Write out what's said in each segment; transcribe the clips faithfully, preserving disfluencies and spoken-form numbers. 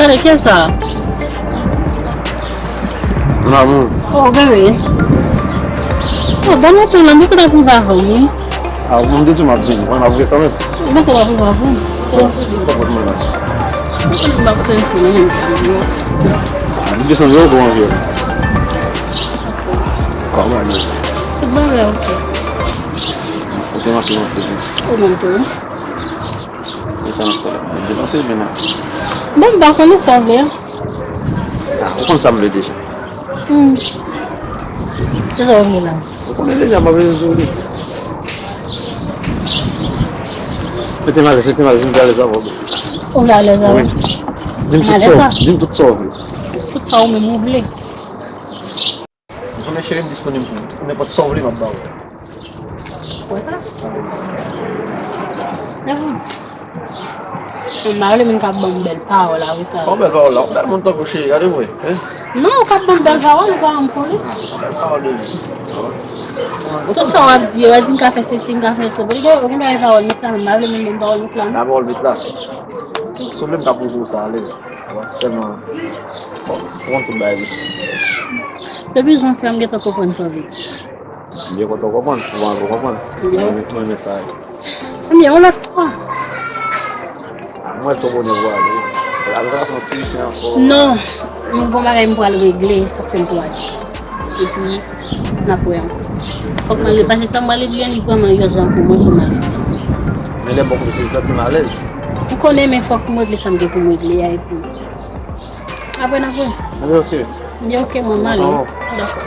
Gade, kiyès sa? Mon amour. Oh, bebe. Oh, ban m antre la, m bezwen ap viv avè w, wi. Ah, mwen, m te di m ap vini. Mwen, m ap vini kanmenm. M bezwen ap viv avè w. Ou konnen m pa konn fini menm. Ah, m desann yo, kòman vye? Kòman vye? Tout bagay ok. Ou te manke mwen, te di. Ou menm tou. Desann antre la. Desann, se vin la. Bon, m pa konnen sa w vle a. Ah, ou konn sa m vle deja. Hmm. Se sa w vle la? Ou konnen deja, m ap vin sou li. Mete m alèz, mete m alèz, m te alèz avè w. Ou vle alèz avè m? Wi. Di m tout sa w, di m tout sa w vle. Tout sa w menm ou vle. Ou konnen cheri m disponib pou ou. Nenpòt sa w vle, m ap ba ou. Wè sa? Lè pou di. Mwen pa vle moun k ap ban m bèl pawòl la, wi sa. Bon, bèl pawòl la. Ou bèl moun tankou cheri, gade vre, hein? Non, ou p ap ban m bèl pawòl, ou pa janm konnen. Bèl pawòl de vi. Tout sa w ap di, w ap di m ka fè sesi, m ka fè sa. Bon, ou gen, ou gen pawòl met la, men m pa vle moun ban m pawòl met la, non. Ba pawòl met la. Si w vle m ka poze w sa alèz. Sèlman, bon, ou konn tout bagay vit. Depi jan fè m gentan konprann sa w vle di. M byen kontan w konprann, souvan w konprann. Mwen, mwen renmen sa. Ebyen, yon lòt fwa. Ah, mwen twò bonè pou ale. La, la, fè yon ti chen ankò. Non, m gon bagay m pral regle, sa k fè m twò ale. Epi, n ap wè ankò. Fòk mwen repase sa m pral regle, li vrèman ijans pou mwen pou m ale. Men lè m bò kote se jòt m alèz. Ou konnen, men fòk m regle sa m gen pou m regle a, epi apre n ap wè. Ebyen, ok. Ebyen, ok, mwen, m ale. Dakò.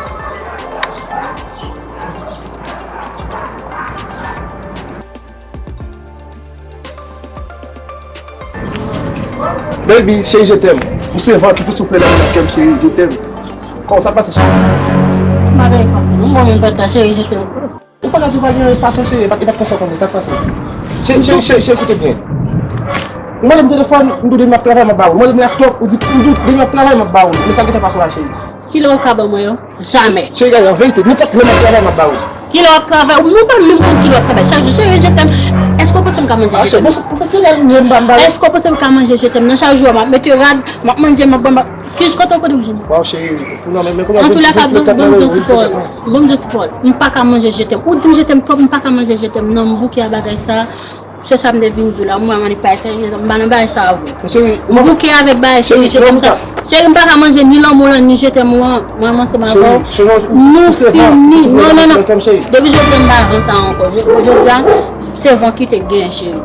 Baby, cheri, je t'aime. Ou se van ki pou soufle nan kè m, cheri, je t'aime. Kòman sa pase, cheri? Bagay pa bon. Mwen menm pa ta, cheri, je t'aime. Ou pa ka di w pa gen pasyon, cheri, e pa, e pa konsa w konnen, sa k pase? Cheri, cheri, cheri, cheri, koute byen. Ou mande m telefòn, m di w demen ap travay, m ap ba ou. Ou mande m laptop, ou di, ou di demen ap travay, m ap ba ou. Men sa gentan pase la, cheri. Kilè w ka ban mwen yo? Jamè. Cheri, gade, an verite, nenpòt lè m ap travay, m ap ba ou. Kilè w ap travay? Ou pa menm konn kilè w ap travay. Chak jou, cheri, je t'aime. Èske w panse m ka manje je t'aime? Ah, cheri, bon, pwofesyonèl m ye, m pa, m pa. Èske w panse m ka manje je t'aime nan? Chak jou, m ap mete rad, m ap manje, m ap bwè, m ap, kiz kote w kote m jwenn? Waw, cheri, non, men, men kounya. Antoulèka, bon, bon, bon, ti pawòl. Bon, bon, ti pawòl. M pa ka manje je t'aime. Ou di m je t'aime twòp, m pa ka manje je t'aime. Non, m bouke a bagay sa. Se sa m te vin di w la, mwen, mwen pa etranje, m pa nan bagay sa avè w. Cheri, ou pa. M bouke avèk bagay cheri, je t'aime sa. Cheri, m pa ka manje ni lanmou lan, ni je t'aime ou an, mwen, mwen ansanm avè w. Nou fini. Non, non, non. Depi jodi a, m pa avanse ankò. Jodi a, se van ki te genyen, cheri.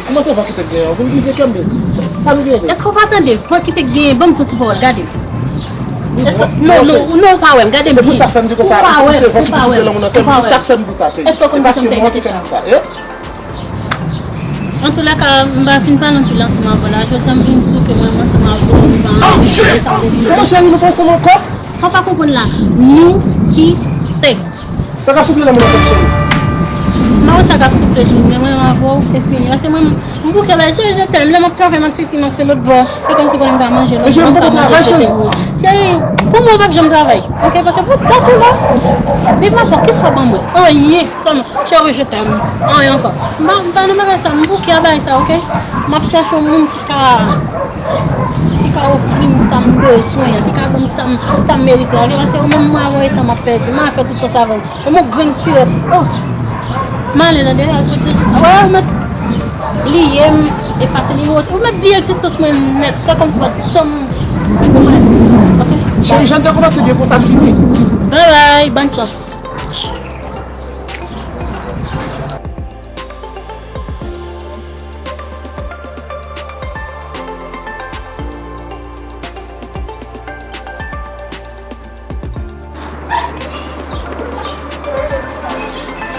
Kòman se van ki te genyen? Ou vin brize kè m, men sa, sa nou genyen? Èske w pa tande van ki te genyen? Ban m di w ti pawòl, gade. Èske, non, non, non, ou pa wè m, gade m byen. Se pou sa fè m di konsa, se van ki te soufle nan moun nan kè m, se sa k fè m di sa, cheri. Èske w konn kisa m te genyen sa? Antoulèka, m pa fin pale anpil ansanm avè w la. Jodi a, m vin di w ke mwen, mwen ansanm avè w, m pa ansanm avè w. Kòman cheri, nou pa ansanm ankò? Sa w pa konprann la, nou kite. Sa k ap soufle nan moun nan kè m, cheri? M pa konn sa k ap soufle tou, men mwen, mwen avè w, se fini. Paske mwen, m bouke la, cheri, je t'aime. Lè m ap travay, m ap sesi, m ap se lòt bò. Se kòmsi konnen m pa manje lòt bò, m pa manje je t'aime. Cheri, pou mwen, w p ap janm travay. Ok, paske pou dat ou la, depi m ap fè, kisa w ban mwen? Anyen. Sèlman, cheri, je t'aime. Anyen ankò. M pa, m pa nan bagay sa, m bouke a bagay sa, ok? M ap chèche yon moun ki ka, ki ka ofri m sa m bezwen an, ki ka ban m sa m, sa m merite a, ok? Paske ou menm, mwen avè w, etan m ap pèdi, m ap fè tout sa avè w. Yon grenn tirèt. Oh! M ale nan dèyè, soti. Wè, ou mèt bliye m, efase nimewo, ou mèt bliye egzistans mwen nèt. Fè kòmsi pa t janm wè. Ok? Cheri, jan n te kòmanse byen konsa n fini. Bye bye, bonne chance.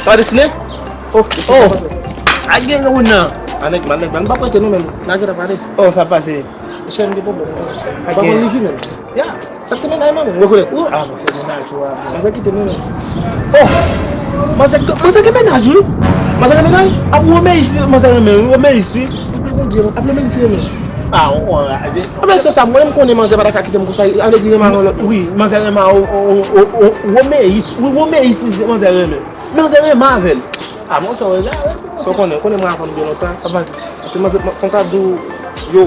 Sa w destine? Oh, oh. A gen yon moun nan. Anèk, anèk, m pa prete nou menm. N a gentan pale. Oh, sa pase. Mesye, m gen pwoblèm. Pa konn li ki menm. Ya. Sa k te mennaj mwen, rekonèt. Ou, ah, bon, se mennaj ou a. Manzè kite nou menm. Oh! Manzè, manzè gen mennaj, wi. Manzè gen mennaj? Ap Romeyis, manzè renmen, wi, Romeyis, wi. Ap Romeyis renmen. Ah, oh, oh, ah, eh, ah, men se sa, mwen, m konnen manzè pa ta ka kite m konsa, ale di renmen yon lòt, wi, manzè renmen, oh, oh, oh, oh, Romeyis, wi, Romeyis, manzè renmen. Manzè renmen avè l. Ah, bon, sa, wè, la, wè. Sa w konnen, w konnen mwen avè w byen lontan. Sa pase, manzè, mwen, mwen ka di w, yo.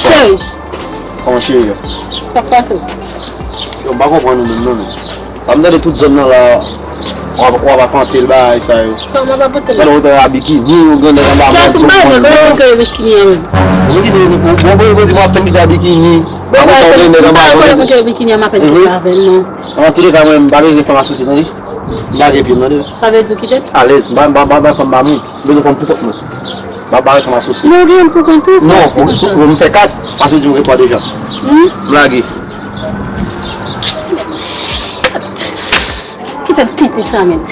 Cheri. Kòman cheri a? Sa k pase w? Yo, m pa konprann ou menm non, men. Sa m tande tout zòn nan la, w ap, w ap akante l bagay sa yo. Kòman pa pote l? Gade w a bikini, ou gen nèg anba mwen. Sa se bagay mwen, kòman w gen bikini an menm? Ou di, bon, bon, bon, di mwen ap fè m kite bikini. Bon, m ap fè m kite bikini an, m ap fè m kite avè l non. Antouka, mwen, m pa bezwen fè m asosye, tande. M lage pye m, tande. Sa vle di w kite l? Alèz, m pa, m pa, m pa, m pa fè m pa moun. M bezwen fè m pou kont mwen. M pa, m pa fè m asosye. Men w gen youn pou kont ou, se yon ti konsa. Non, m fè kat, paske w di m gen twa deja. Hmm? M lage. Kite l kite sa menm.